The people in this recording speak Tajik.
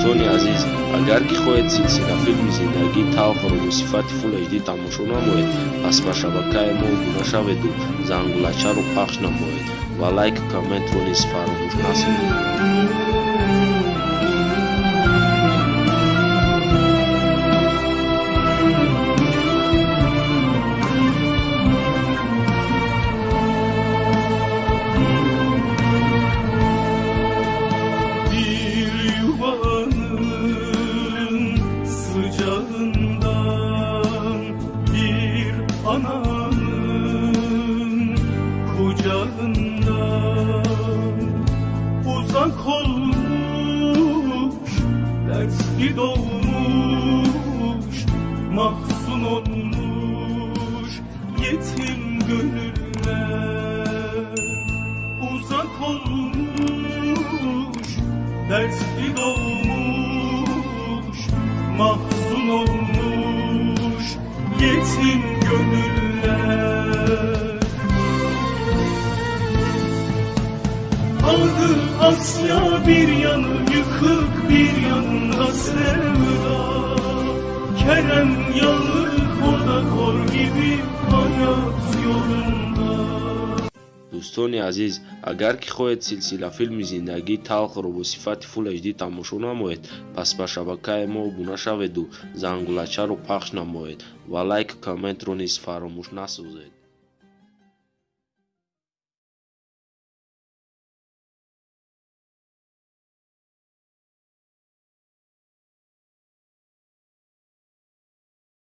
Дӯстони азиз, агар ки хоҳед силсилафилми зиндагии талхро бо сифати Full HD тамошо намоед, пас ба шабакаи мо обуна шаведу зангулачаро пахш намоед ва лайку комментро низ фаромӯш насозед. Sıcağından bir ananın kucağından uzak olmuş, dertli doğmuş, mahzun olmuş yetim gönüller. Uzak olmuş, dertli doğmuş, mahzun olmuş yetim gönüller. Aldı Asya bir yanı yıkık, bir yanında sevda. Kerem yanık, o da kor gibi hayat yolunda. Дӯстони азиз, агар ки хоҳед силсилафилми зиндагии талхро бо сифати Full HD тамошо намоед, пас ба шабакаи мо обуна шаведу зангулачаро пахш намоед ва лайку комментро низ фаромӯш насозед.